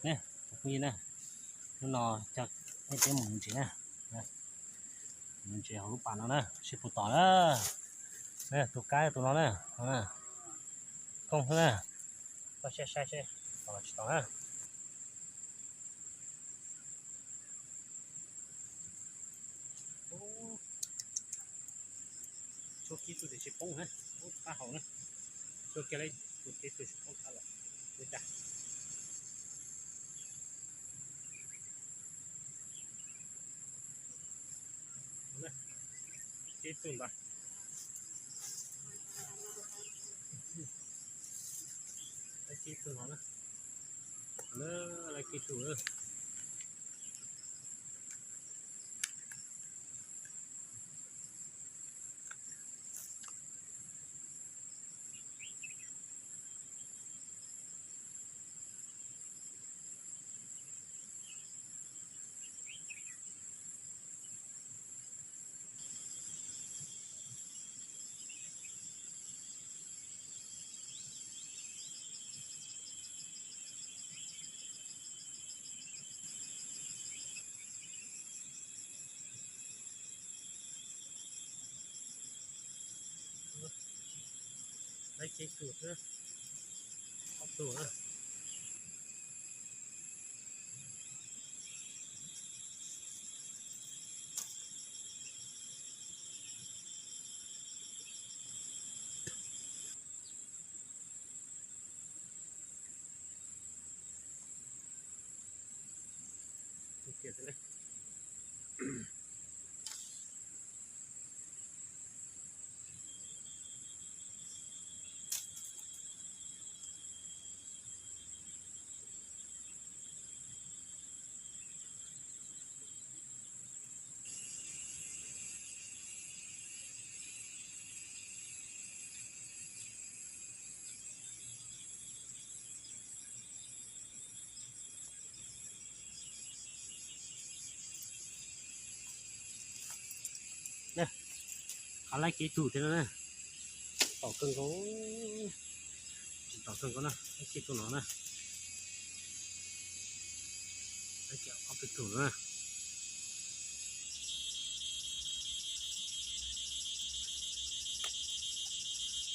Ne, phooj ywg na, hnub no coj nej peb mus nuv ntses na, nuv ntses hauv lub pas no na, seb puas tom na. Tus kab tus no na, koob xwb na, koj saib saib seb tom los tsis tom na. Tshuab kib tug tiam sis poob na, poob qab hau na. Tshuab kiag lawm, tshuab kib tug tsis poob qab los. Kib tug ntawd, kib tug no na, lawv kib tug. Lawv kib tug xwb, ob tug na. Qhov lawv kib tug thiab no na, tom kawg nkaus, tsis tom kawg nkaus na, lawv kib tug no na. Ob peb tug na.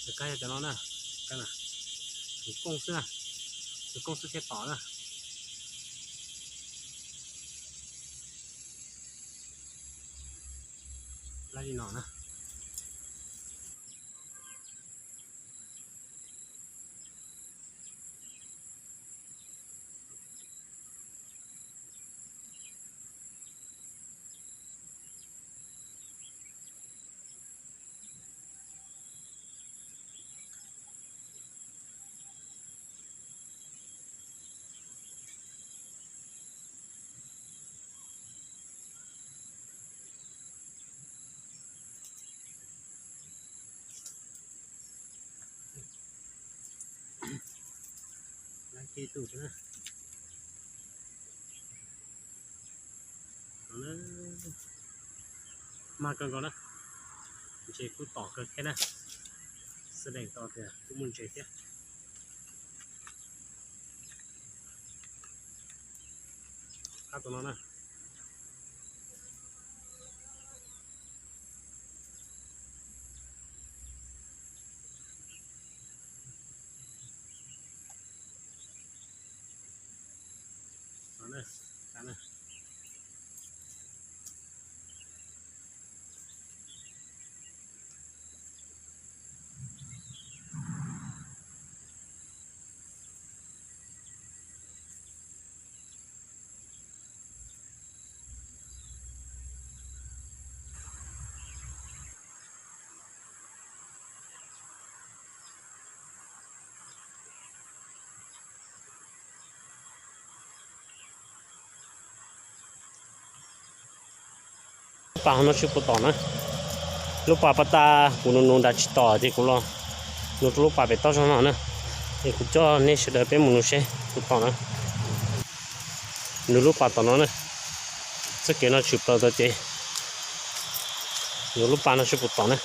Tus kab yog cov no na, tus koob xwb na, tus koob xwb thiaj tom na. Lawv li no na. Lawv kib tug na. Mag kawg nkaus na, ntses kuj tom kawg thiab na, xwb leej tau tias kuj muaj ntses thiab. Qab tus no na. Lub pas hauv no tsis puas tom na. Lub pas pas tas kuv nus nus nrad tsis tom ces kuv los nus rau lub pas pem toj zog no na. Es kuv coj nej sawv daws peb mus nus seb puas tom na. Nws lub pas tom no na. Txoj kev no tshwm plaws tau ces nws lub pas no tsis puas tom na.